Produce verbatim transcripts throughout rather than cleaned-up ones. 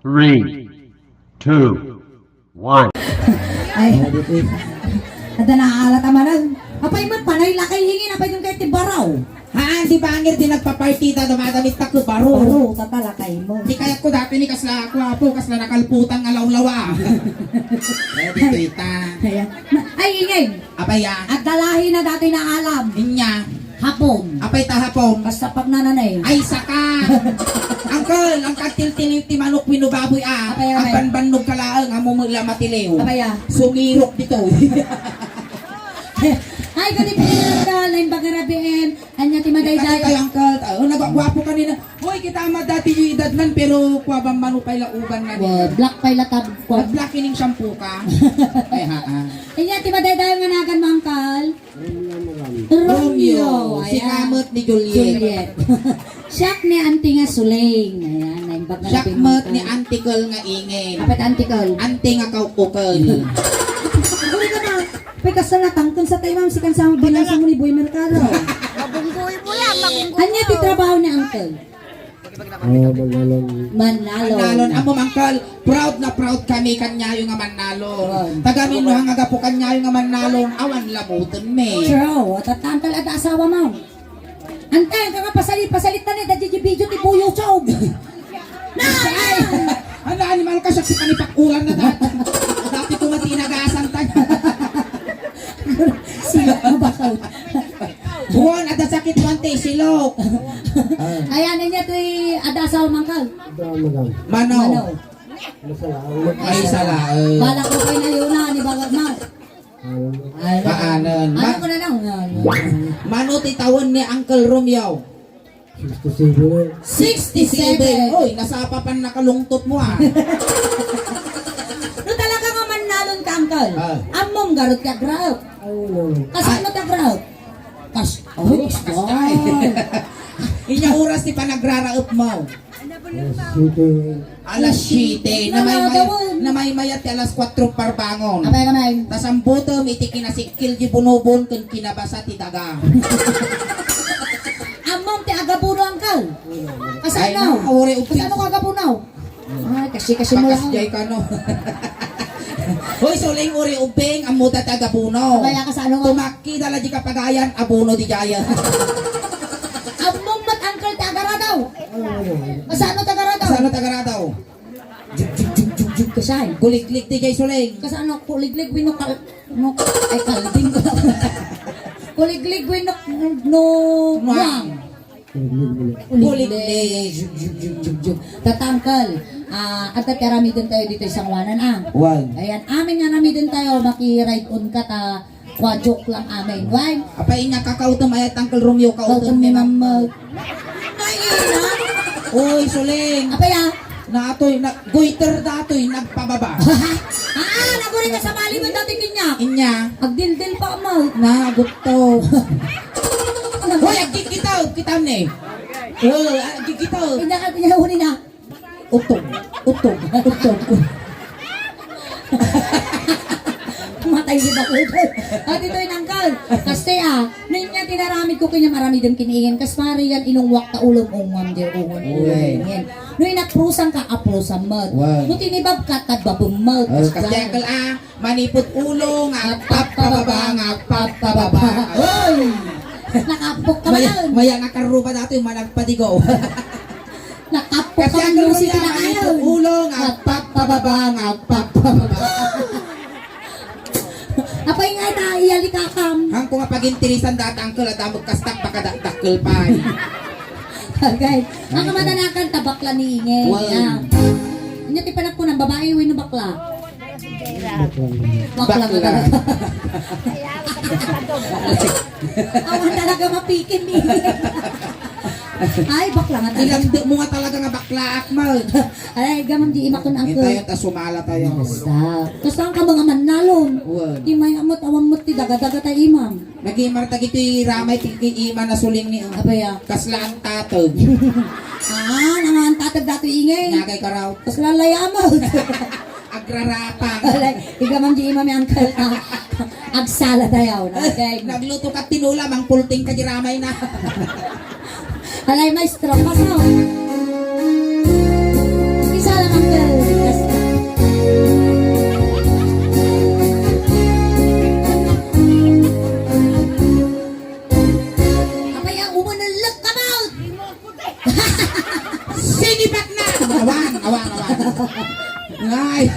Three, two, one. Ay. Adda naalat a manang. Apay met, panay lakay ingin, apay dun kay ti baraw. Haan, di bangir, di nagpaparty ta, dumadamit ta ku baro. Baro, tatalakay mo. Di kayat ko dati ni kasla, kuwapo, kasla nakalputan nga lawlawa. Eh, di kita. Ayan. Ma-, ay, ingay. Apay, ah. At dalahi na dati na alam. Inya. Hapon. Apay ta hapon. Basta pag nananay. Ay, saka. Uncle, ang kagtiltiliw ti manok wenno baboy, ah. Apay, apay. Ang banbannog ka laeng, amo mo ila matiliw. Apay, ah. Sumirok dito. Ay, good evening, Uncle. Naimbag nga rabii. Anya ti madayday? Kay Uncle, ah, nagagwapo kanina. Hoy, kita ama dati yung edad nan, pero kuwabang mano pay la uban na Wa, niya. Black pay la tab-, kuwa. Nag-black ining shampoo ka? Ay, ha, ha. Anya ti madayday nga nagan mo, Uncle? Romeo. Romeo. Si Ayan. Kamot ni Juliet. Juliet. Siak ni Auntie nga Suling. Ayan, naimbag na Siak labing met mata. Ni Auntie Kel nga ingin. Apat Auntie Kel. Auntie nga kaukukel. Uli ka na. Pay, kasla natangken sa tayo, ma'am, si kan sa binansa mo ni Boy Mercado. Mabunggoy mo yan, mabunggoy Anya mo. Ti trabaho ni Uncle? Ah, manalon. Manalon. Manalon. Amo, Uncle, proud na proud kami kanyayo nga manalon. Wow. Taga Minlohan nga gapu kanyayo nga manalon, awan lamuten mi. True. At, at Uncle, adda asawa mo. Antay, ka nga pasalit, pasalit na ni, dadya di video ti Buyo Chow. Ay! Ano, animal ka, siya si panipakulan na dati. Dati ko mati inagasan tayo. Sila, mabakaw. Buwan, ada sakit mo, ante, silok. Ayan, niya to'y ada asawa, Mangkal. Ito ang magang. Mano? Mano? Masala. Ay, sala. Balak ko kayo na yun, ah, ni Bagag Mar. Ay, Kaanan. Ano Ma-, ko na lang? Mano ti tawen ni Uncle Romeo? Sixty-seven. Sixty-seven. Oy, nasapa pan nakalungtot mo, ah. No talaga nga mannalon ka, Uncle. Ah. Ammom garud ti agraep. Ay, no. Kasano ti agraep? Kas-, oh, Ay, kas-, kasay. Inya oras ti panagraraep mo. Alas siyete. Alas siyete. Namay-, Namay-, namay-, namaymayat ti alas kuwatro parbangon. Amay, amay. Tas ambutem iti kinasikkil di bunobon ken kinabasa ti daga. Ammom ti agabuno, Uncle? Ay, kasano? Uri ubing. Kasano ka agabuno? Ay, kasi, kasi mo lang. Pakasjay ka, no? Hoy, Suling, uri ubing, ammo ta ti agabuno. Kaya kasano nga? Tumakki dala di kapagayan, abuno di jaya. Ammom met, Uncle, ti agaradaw. Kasano ti agaradaw? Kasano ti agaradaw? Juk, juk, juk, juk, juk, kasay. Kuliglig ti jay Suling. Kasano kuliglig wenno kal-, no, ay, kalding ko. Kuliglig wenno, no, Muang. Muang. Kuliglig. Kuliglig. Juk, juk, juk, juk, juk. Tatangkel. Ah, adda ti aramiden tayo dito sa Sanguanan, ah. Wan. Ayan, amin nga aramiden tayo, maki-ride on ka ta, Kwa, joke lang, amen. Why? Apay, inya kakautom, ay, Uncle Romeo, kautom ni Ma'am. Ay, ina. Uy, Suling. Apay, ah? Natoy, na, goiter datoy, nagpababa. Ah, naguri ka sa mali mo dati kanya. Inya. Agdildil pa mo. Nagutto. Uy, agkikitaw, kitam ni. Oh, agkikitaw. Inya ka, inya uni na. Utog, utog, utog. Matay si Dakudod. At ito'y nangkal. Kasi, ah, ninya tinaramid ko kanya maramidem kiniingin. Kas pare yan, inungwak ta ulom, ungon, di ungon, ulom, Uy. Yan. No inaprusan ka, aprusan mo. Wow. No tinibab ka, tababem mo. Oh, kasi, Uncle, ah, manipod ulo nga agpapababa, nga agpapababa. Oy! Nakapok ka Maya, man. Maya nga karuba datoy, managpadigo. Nakapok ka man, Lucy, Romeo, tinakayan. Manipod ulo nga agpapababa, nga agpapababa. Apay nga ita, iyali ka kam. Hangko nga pagintirisan data, Uncle, adda mo kastak, baka dakdakkel pa, eh. Okay. Ang kamatanakan, tabakla ni Ingay. Wow. Ah. Anya ti panagkunan, babae, wenno bakla? Bakla nga talaga. Awan talaga mapikin ni. Ay, bakla nga talaga. Ilamdem mo nga talaga nga bakla, Akmal. Ay, gamam di imakon ang Itayo ta sumala tayo. Basta. Basta ang ka mga mannalon. Wan. Di may amot, awan mo ti daga-daga ta imam. Nagimar dagiti ramay ti, ti ima na Suling ni, oh. Apay, ah? Kasla ang tatag. Ah, nang ang tatag datoy Ingay. Nagay ka raw. Kasla layamot. Agrarapang. Alay, iga man di ima mi angkal, ah. Agsala tayo, nagay. Nagluto ka tinula, mangpulting ka di ramay na. Alay, maestro, paso. Isa lang, angkal. Ay,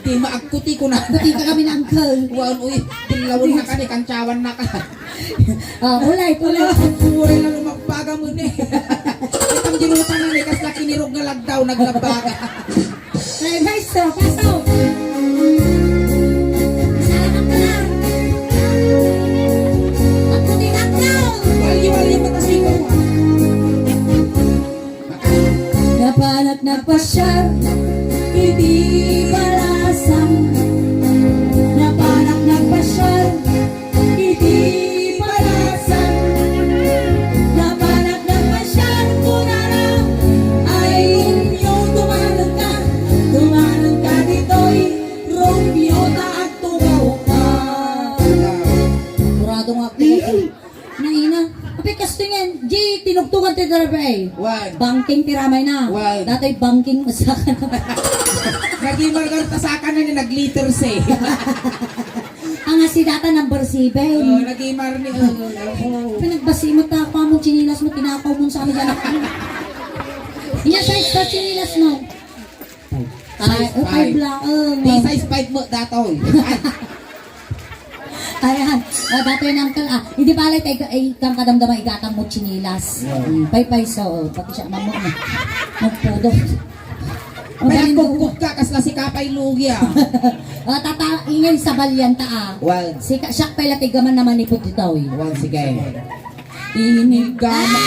di maagkuti ko na. Agkuti ka kami na, uncle. Wan, uy, dilawan na ka ni kantsawan na ka. Ah, ulay, ulay. Ala, uray na lumagpaga mo ni. Itang dinutangan ni, kas laki ni Rog nga lagdaw, naglagpaga. Ay, maestro, pasok. Sala ka pala. Agkuti, agdaw. Wali, wali, matasikaw. Napanak nagpasyar iti palasan. Napanak nagpasyar iti palasan. Napanak nagpasyar kunana, "Ay, Romeo, tumanenka, tumanenka ditoy, Romeo, ta agtugawka." Kurado nga ako. Naina. Apay, kastoy nga, di tinugtugan ti driver ay. Wan. Banking ti ramay na. Wan. Datoy banking masaka na. Nagimar nga ta saka na ni nag-letter C. Ang asidata number seven. Oh, nagimar ni, oh, oh. Pinagbasi mo ta, pa mo, chinilas mo, tinakaw mo sa amin dyan. Iya, size pa chinilas mo. Ay, size oh, five five. Lang. Di size five mo, datoy. Ayan. Ah, datoy na, uncle, ah. Hindi pala, tay, ay, kang kadamdama, igatang mo, chinilas. Yeah. Mm, paypay, so, pati siya, mamu, magpudot. Ay, ang kugkog ka, kasla si Kapay Lugi, ah. Ah, tata, ingay sa balyan ta, ah. Well. Si Ka-, siya pala, tigaman naman ni Puditoy. Well, sige. Inigama.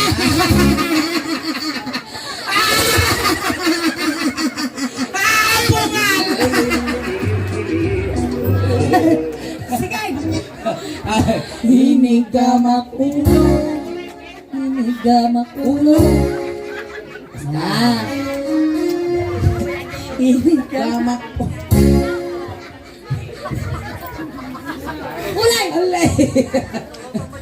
Ah, bungal! Sige. Inigamak ulo. Inigamak ulo. Ah. Inigamak ulo. Ulay! Ulay!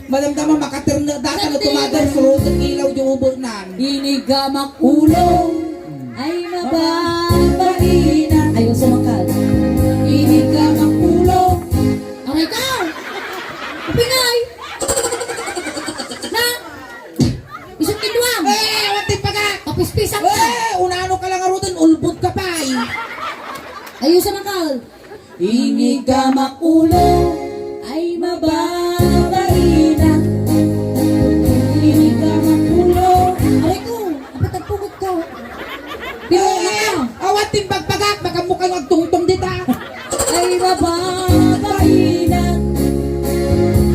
Madamdama, makaternek data no tumader, suruteng ilaw di ubernan. Inigamak ulo. Ay, mababaina. Ayaw sumakal. Inigamak ulo. Aray ka! Pinay! Na! Isang kinuam! Eh, awan ti paga! Kapispisan ka! Eh, unano ka lang aruten, ulbod ka pay! Ayaw sumakal. Inigamak ulo ay mababaina. Inigamak ulo. Aray ko, apat agpugot ka. Pinuna ka. Awan timbagpagak, baka mukha yung agtungtong dita. Ay mababaina.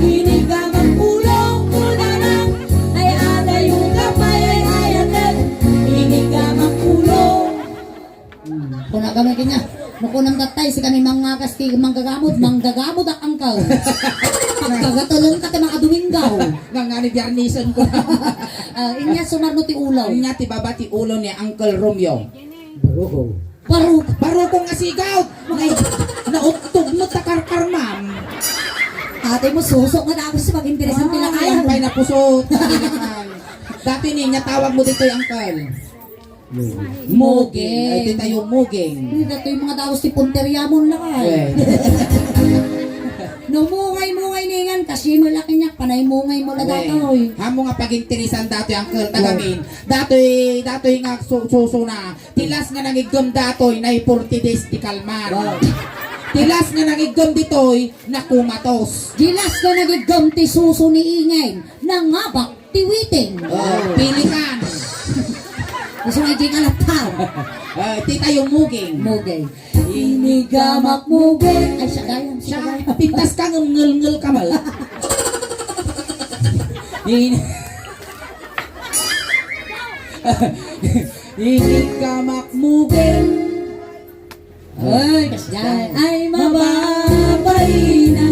Inigamak ulo, kunana. Ay adayo ka pay ay ayatek. Inigamak ulo. Hmm. Kuna kami kanya, no kunam tattay, si kami mangagas ti manggagamod, manggagamod ak angkaw. Pagkagatulong ka ti makadumingaw. Nga nga ni Biyarnisen ko. Ah, inya sumarno ti ulo. Inya ti baba ti ulo ni Uncle Romeo. Baruko. Baru-, baruko nga sigaw. Nay, nauttog mo ta karkarmam. Ate mo, suso nga dapat sa pag-interesan ti lakayan. Ay, napusot. Dati ni, inya tawag mo dito, Uncle. Muging. Ay, di tayo muging. Uy, datoy mga daos ti punteriamon na kay. Well. No mungay-mungay ningan, kasi mo laki niya, panay mungay mo na datoy. Amo nga pagintirisan datoy, uncle, ta kami. Datoy, datoy nga su-, suso na. Tilas nga nangiggem datoy, na forty days di kalman. Wow. Tilas nga nangiggem ditoy, nakumatos. Tilas nga nangiggem ti suso ni Ingen, nangabak ti witing. Oh, pilikan. Gusto nga di ka lapal. Ah, ti tayo muging. Muging. Inigamak muging. Ay, siya gaya, siya gaya. Pintas ka, ngel-ngel ka mal. In-, inigamak muging. Ay, kasdiay ay mababaina.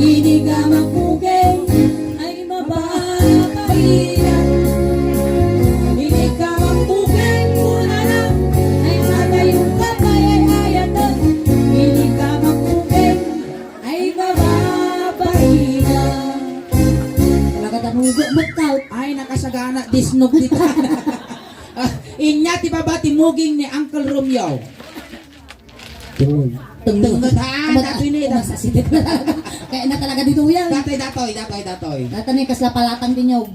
Inigamak muging ay mababaina. Inigamak muging kunana. Ay adayo ka pay ay ayatek. Inigamak muging ay mababaina. Talaga, tanugo, magkaw. Ay, nakasagana, disnog dito. Ah, inya ti baba ti muging ni Uncle Romeo. Tungod. Tungod, ha? Tungod, ah, datoy ni, umasasideg na. Kaya na talaga dito yan. Datoy, datoy, datoy, datoy. Datoy ni, kasla palatang dinyog.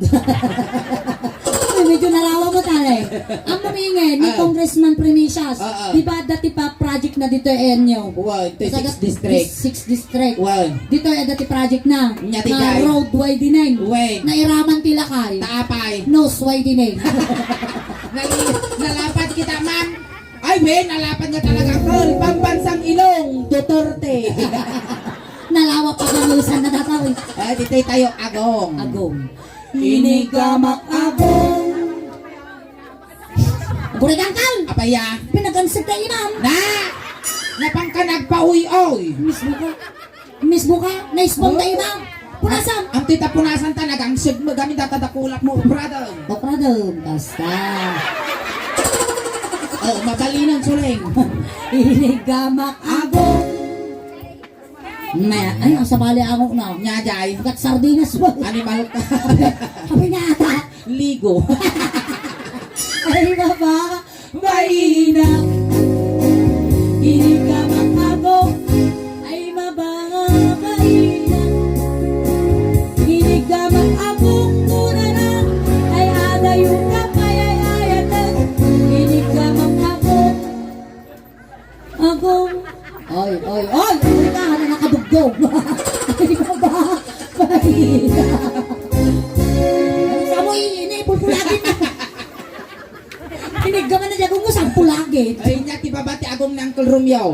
Uy, Medyo narawa mo, tale. Ang mamingin ni Ah. Congressman Primicias, Ah, ah. di ba dati pa project na dito, Enyo? Wow, ito yung Sa sixth dat-, district. dis-, sixth district. Wow. Dito ay dati project na. Nya, di Nga kay. road widening. Wait. Nairaman ti lakay. Taapay. Nose widening. Nali-, nalapat kita, ma'am. Ay, wen, nalapat nga talaga, Uncle. Pambansang Ilong, Duterte. Nalawa pa kanusan na dataw. Ay, dito'y tayo, Agong. Agong. Inigamak Agong. Gurigangkal! Apaya? Pinagansag ka, Imam. Na! Napang ka nagpaoy-oy. Mismo ka. Mismo ka. Naisbong ka, Oh. Imam. Punasan. Ang tita punasan ta, nagangsag mo. Gamit tatadakulak mo, brother. O, brother. Basta. Oh, mabalinan, Suling. Inigamak Agong. Na, ay, ang sabali ang na. Nya, jay. Kat sardinas mo. Animal ka. Sabi niya ata. Ligo. Ay, baba. Baina. Inigamak Agong. Ay, mababa. Baina. Inigamak Agong. Kunana. Ay, adayo ka. Payayayatan. Inigamak Agong. Agong. Oy, oy, oy! Uy ka, na nakadugdog. Ay, baba. Ay. Sa mo, ini, pulpulagin na. Iniggaman na di Agong mo, sampulagin. Ay, nya, ti baba ti Agong ni Uncle Romeo.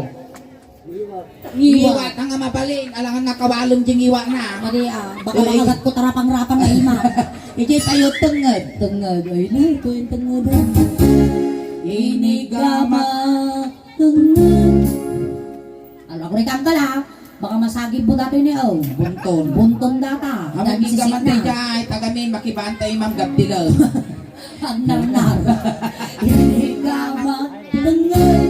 Ngiwa. Ngiwa, ta nga mabalin. Alangan nga kawalem di ngiwa na. Mali, ah. Baka Uy. makagat ko tarapang-rapang na ima. Iti tayo tenged. Tenged. Ay, na, ito yung tenged, ah. Inigama. Tenged. Ala, ako ni Kangkal, ha? Baka masagip mo dati ni, oh. Bunton. Bunton data. Amin Dami di ka sisig man na. Tayo, ay, tagamin, makibantay, Ma'am Gabdila. Pagnarnar. Hindi ka magtenged.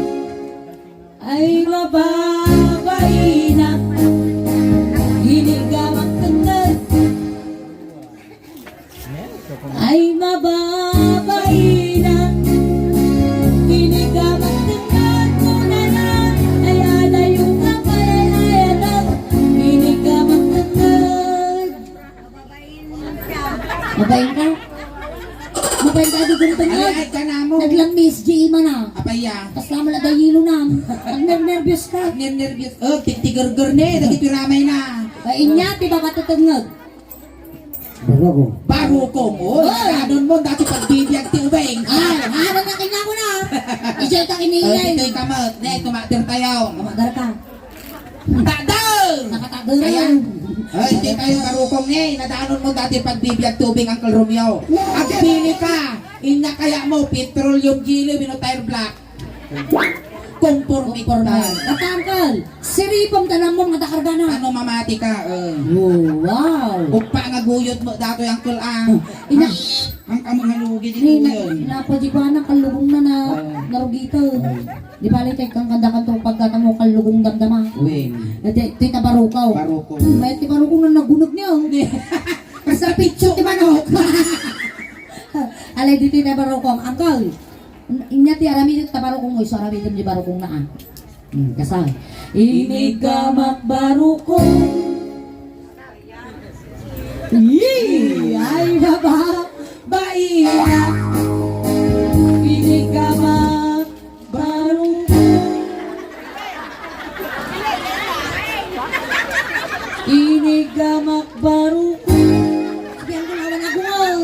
Ay, mababaina. Hindi ka magtenged. Ay, mababaina. Kini ka magtenged, kunana. Ay, adayo ka, payayayatan. Kini ka magtenged. Mabain ka? Mabain ka, di guliteng Ay, ay, ka na mo. Naglamis, G E man, ah. Apaya. Kasla mo lang dayilo na. Ang nernerbios ka. Nernerbios. Oh, tigtigerger ne. Dagiti ramay na. Ay, inya, ti baba ti tenged. Barukong. Barukong, oh, Oy! Adon mo, dati pagbibiag ti ubing. Ay, ano na kanya mo na? Ijay ka Oh, kinilay. Dito'y kamot. Ne, tumater tayo. Tumater ka. Tadong! Nakatadong na Ayan. yan. Ay, hindi tayo barukong, ne. Nadanon mo dati pagbibiag ti ubing, Uncle Romeo. Wow! Agpili ka. Inya kaya mo, petroleum jelly, wenno tire black. Konporme Konporme. Ka. Tatangkal, siripem ta namon nga dakargana. Ano mamati ka? Eh. Oh, wow. Ugpa nga guyod mo datoy, Uncle, ah. Oh, ina- Ang, ang kamo nga lugi di Ni, na, tuyon. Napadibanan, kalugong na na, Oo. narugito. Oo. Di bali, kay kang kandakan to, pagkatamo, kalugong damdama. Wing. Iti, iti tabarukaw. Barukaw. Hmm, may ti barukaw na nagunag niya, oh. Basta picture ti manok. Alay, diti tabarukaw. Uncle, Inya ti aramid iti barukong, isu aramidem di barukong na, ah. Hmm, kasal. Inigamak barukong. Yee! Ay, baba! Baina! Inigamak barukong. Inigamak barukong. Sige, ang gulawan, agungaw.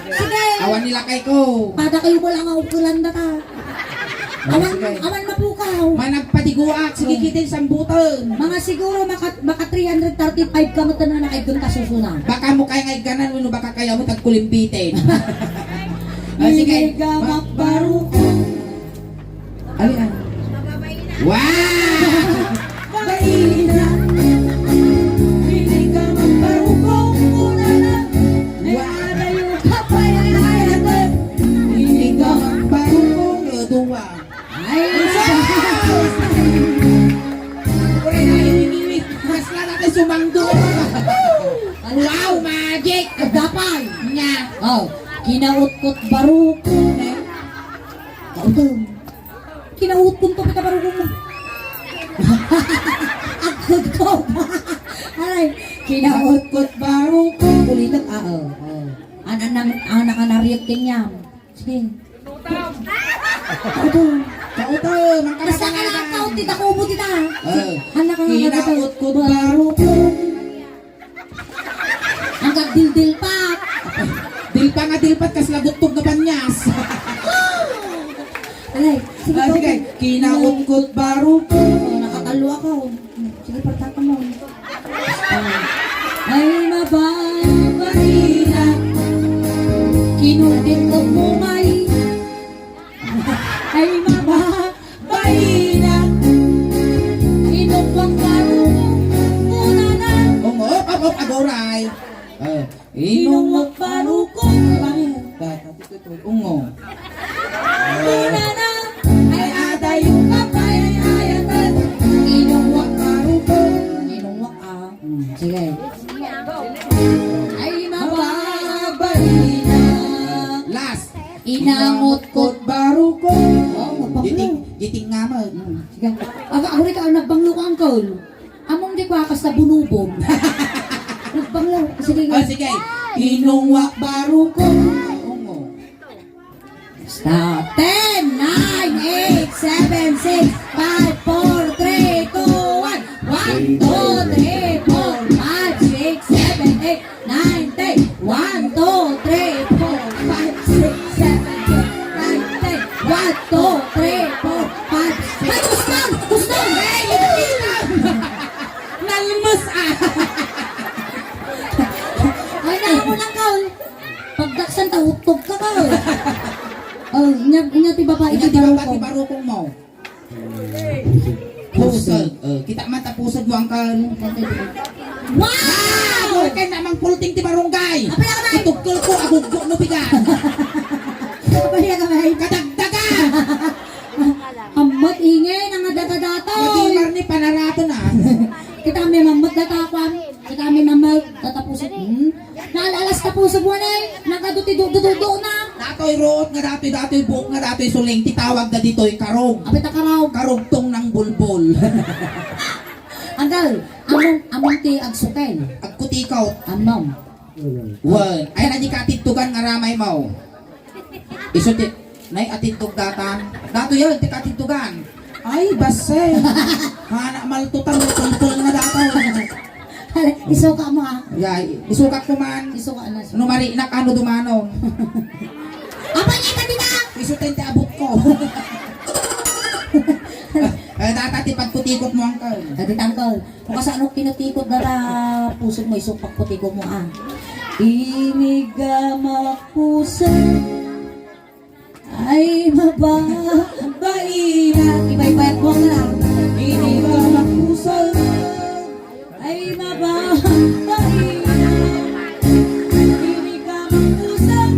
Sige. Awan ni lakay ko. Pada kayo mo lang ang ukulan na ka. Oh, Awan, sige. Awan mapukaw. Managpadiguak, sige, Oh. kitin sambutan. Mga siguro maka, maka three hundred thirty-five ka mo tanan na kayo kasusunan. Baka mo kaya nga iganan, no, baka kaya mo tagkulimbitin. Ah, sige. Inigamak barukong. Ali, ah. Wow! Baina. Hindi ka magparugong muna na. Ay, Wow! Adayo ka pa yan, ay, ate. Hindi ka magparugong, eh, duwa. Ay, Sus! Uri na, iniiwit. Mas na natin sumanggo. Wow, magic! Agapay! Nga. Oh, kinautkot barukong. Eh? Kautom. Kinautkon to, pita barukong mo. Agkod ko. Ay, kinautkot barukong. Ulitek, ah, oh, oh. Anan Ang, ang nakanariot kaniam. Sige. Kauto. Kauto, mangkabata. Basta ka lang, kauto, ti dakumo, ti da. Eh. Anak ang kinautkot, baro. Ang kagdildilpat. Dilpa nga dilpat, kasla buttog nga panyas. Alay, sige, ah, sige. Kinautkot, baro. Oh, nakatalo ako. Sige, partaka mo. Ay, mababaina. Kinundit ko mo, may. Ay, mababaina. Inungwak baro. Una na. Ungo, up, up, up, aguray. Ah, inungwak baro ko. Ungo. Una na. Ay, adayo ka pa, ay, ay, ay. Inungwak baro ko. Inungwak, ah. Hmm, sige. Ay, mababaina. Last. Inangot ko. Baro ko. Oh, magbanglo. Giting, giting nga mo. Hmm, sige. Aga, ako rin ka, nagbanglo ka, uncle. Among di ko akas na bunubon. Nagbanglo. Sige nga. Oh, sige. Inungwak baro ko. Ungo. Stop. Ten, nine, eight, seven, six, five, four, three, two, one. One, two, three, four, five, six, seven, eight, nine, ten. One, two, three, four, five, six, seven, eight, nine, ten. One, two, three, four, five, six. Ay, gusto! Gusto! Hey, hindi lang! Nalmas, ah! Ay, na, ako lang, Kaul. Pagdaksan ta, utog ka, Kaul. Oh, inya, inya ti babae, inya ti babae, ti barukong mo. Pusag. Eh, kita man ta pusag mo, angkan. Wow! Wow! Kay namang pulting ti barangay. Apay ka, bay? Itugtol ko, aguggo no pigan. Apay ka, bay? Kadagdagan! Ammat ingay, nang adagadato. Nagimar ni panarato na. Kita may mammat data, kwan. Kita may mammat, tatapusin. Hmm? Naalalas ka pusag mo, nay. Nagadu ti do, do, do, do na. Datoy ruot nga datoy, datoy buok nga datoy suling, ti tawag da ditoy karog. Apay ta karog? Karugtong ng bulbol. Anggal, among, among ti agsukel. Agkutikot. Among. Wen, ay na di katidtugan nga ramay mo. Isu ti, nay, atidtog datan. Datoy yan, ti katidtugan. Ay, base. Hana maltutan, tulpul nga datan. Hala, isuka mo, ah. Yay, isuka ko man. Isuka na, isuka. Numari na kano dumano. Apa niya, tabi na? Isu ten ti abot ko. Eh, data ti pagkutikot mo, angkal. Dati, angkal. Makasano pinutikot dara pusod mo, isupak putiko mo, ah. Inigamak pusod. Ay, mababaina. Ibaybayat mo ka. Inigamak pusod. Ay, mababaina. Inigamak pusod.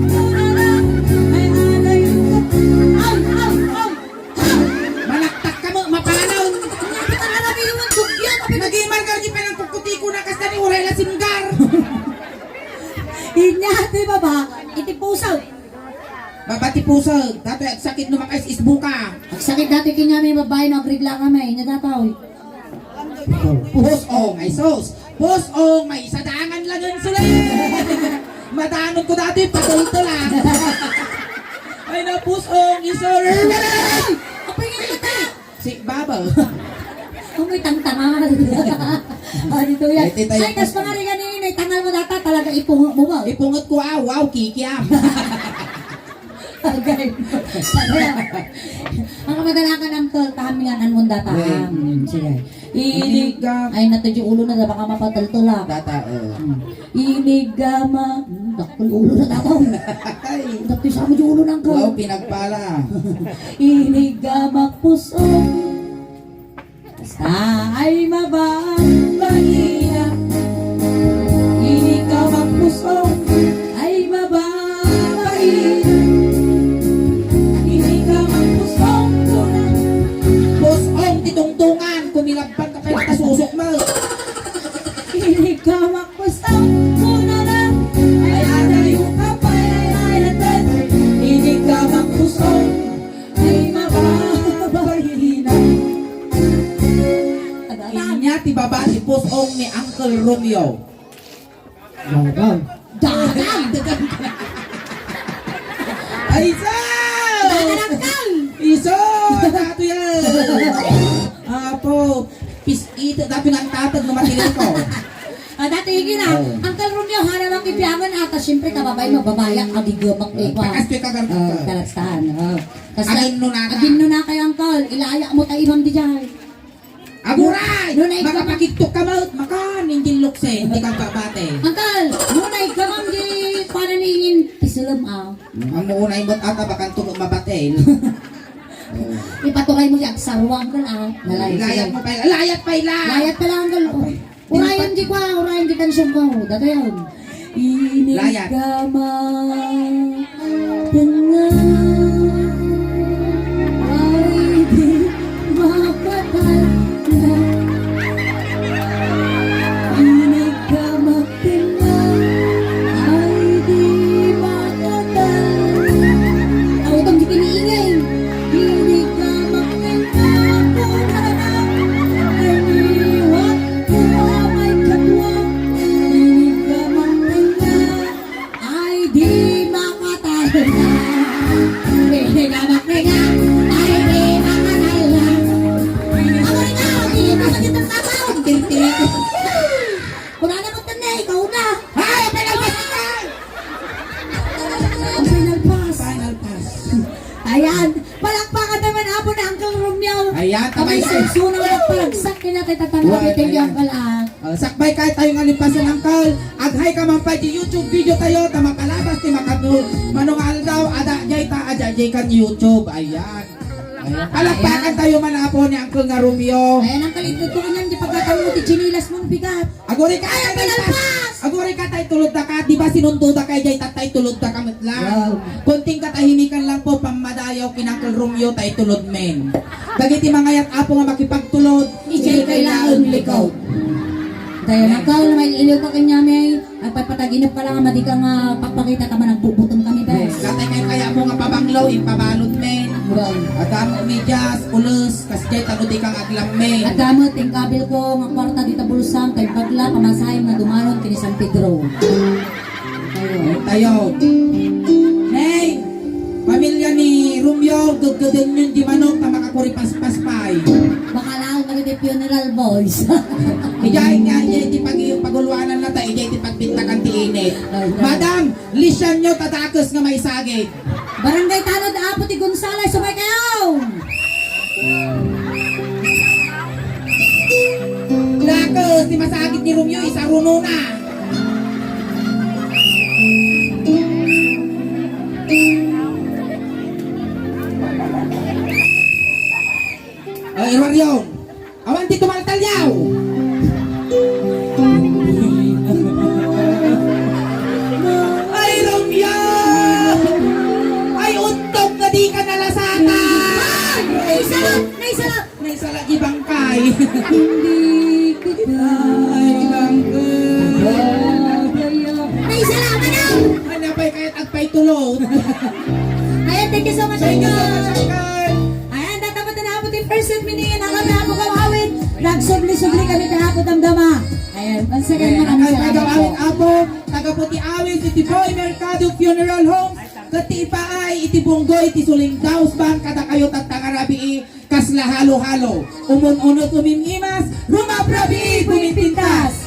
Ay, agay. Ay, ay, ay. Manaktak ka mo, mapanaw. Hindi ka alam yung dugyan. Nagimar ka, di pa nang kukuti ko na, kasta ni uray la singgar. Inya, di ba ba? Iti puso. Baba ti puso. Dati agsakit no makaisisbuka. Agsakit dati kanya may babae, no, agrigla kami. Inya dataw. Pusong, ay sus! Pusong, may sadangan lang ang suli! Madangon ko dati, patultol ah! Ay na, pusong, isor! Ay! Apay nga kita! Si Baba. Amoy tangtangal. Ah, dito yan. Ay, tita, ay, yan. Tas pangarigan ni Inay, tangal mo data, talaga ipungot mo ba? Ipungot ko, ah, wow, kikiam. Agay. Ang kamadalakan ang tol, tahamingan ang mundata. Wait. Ah, mm, sige. Inig-, iniga. Ay, natudyo ulo na, baka mapatultol, ah. Data, eh. Hmm. Inigama. Hmm, dakkel ulo na data. Ay. Dakkel sa mo ulo ng ka. Wow, pinagpala. Inigama puso. Basta ay mababaina. Ini ka magpusong ay mababaina. Ini ka magpusong ko na. Pusong ti tungtungan, kumilabpan ka pa yung kasusok mo. Ini ka magpusong ko na lang. Ay, adayo ka pa, ay, ay, ay, ay. Ini ka magpusong. Ay, mababaina. Inya ti baba ti pusong ni Uncle Romeo. Dagan. Dagan! Dagan! Ay, iso! Tatanakkan! Iso! Dato yan! Apo, pis-, ito, dato nga ang tatag no matilay ko. Ah, dati, sige na. Oo. Uncle Romeo, hana makibiangan ata, siyempre, kababay mo, babaya, agigemak, eh, Ay, kwa. Takas kay kagarot Ah, ka. Talastan, oh. Kasi, Agin no naka. Agin no naka, Uncle. Ilaya mo tayo, Imam, di dyan. Aguray! Nunay ka, Ma'am. Makapagigtok ka, Ma'am. Makan, hindi lukse, hindi ka babate. Uncle, nunay ka, Ma'am, di, para ni Ingin, pisulom, ah. Ang unay mo't ata, bakan tulo mabatel. Ipaturay mo, yag, sarwang ka na, ah. Layat mo pa, layat pa ila. Layat pa lang, Uncle. Apay. Urayan di kwa, urayan di kansiyon ko. Dadayon. Layat. Inigama tenga. Ay, di makatala. Inigama tenga. Ay, di makatala. Aw, itong di kiniingay. Inigama tenga. Ay, di makatala. Ay, di makatala. Ay, di makatala. Ako rin nga, hindi ko sa gitang sasaw. Tirtiri. Kung ano mo tanay, ikaw na. Ay, final pass na! Ang final pass. Final pass. Ayan. Palakpakan naman, apo na Uncle Romeo. Ayan, kamay. Kamay sa isunang at palagsak, kinatay tatang Wala, Uncle, ayan. Uncle, ah. Ah, sakbay kay tayo nga lipasan, Uncle. Aghay ka man pa di YouTube video tayo, ta mapalabas ti makadu-, mano nga aldaw, ada jay ta, ada jay kan YouTube. Ayan. Ayan. Palakpakan Ayan. tayo man, apo ni Uncle nga Romeo. Ayan, Uncle, ito ko nang di pagkatang mo, ti chinilas mo, bigat. Aguri ka, Ay, tayo palabas! Aguri ka, tayo tulod da ka. Di ba sinundo da kay jay ta, tayo tulod da ka met lang. Wow. Kunting katahimikan lang po, pammadayaw kin Uncle Romeo, tayo tulod men. Dagiti mangayat, apo, nga makipagtulod, Ijay kailangan likod. Daya na ka, may iliw ka kanyamay. Agpatpataginep ka lang, madi ka nga pakpakita ta man nagbubutom kami, be. Yes. Dati kay kaya mo nga pabanglo, impabalot men. Wow. Adda mo medyas, ulos, kas jay tano di kang aglamme. Adda mo, tingkabil ko, nga kwarta dita bulsam, kay bagla, pamasahe nga dumanon, kini San Pedro. Tayo. Tayo. Hey! Pamilya ni Romeo, gaggaden yun di manok, ta makakuri paspas pay. Baka lang kami di funeral boys. Ijay nga, ijay ti pag-, paguluanan na ta, ijay ti pagbintakan ti init. Ay, ay. Madam, lisian nyo, tadakes nga maisagid. Barangay Tanod, Apo ti Gonzales, sumay kayo! Dakes ti masagid ni Romeo, isarunona. Ay, Romeo. Awan ti tumaltalyaw. Ay, Romeo! Ay, untog nga di ka nalasatan! Ay, isa lang! May isa lang! May sala di bangkay. Hindi kita Ay, bangkay. May isa lang, ano? Ano pa'y kahit agpay tulot? Ayan, thank you so much, Thank you so Uncle. much, Uncle. Ayan, tatapat na po ti first set mini, ang kami po kawawin. Nagsubli-subli kami kaya po damdama. Ayan, once again, Ayan, maraming ang salamat kawawin po. Apo, taga Puti Awis, iti Boy Mercado Funeral Home, ket ti ipaay, iti bunggoy, iti Suling Daus Band, kada kayo tattangarabii, Kasla halo-halo, umun-unot umim-imas, rumaprabii, pumipintas.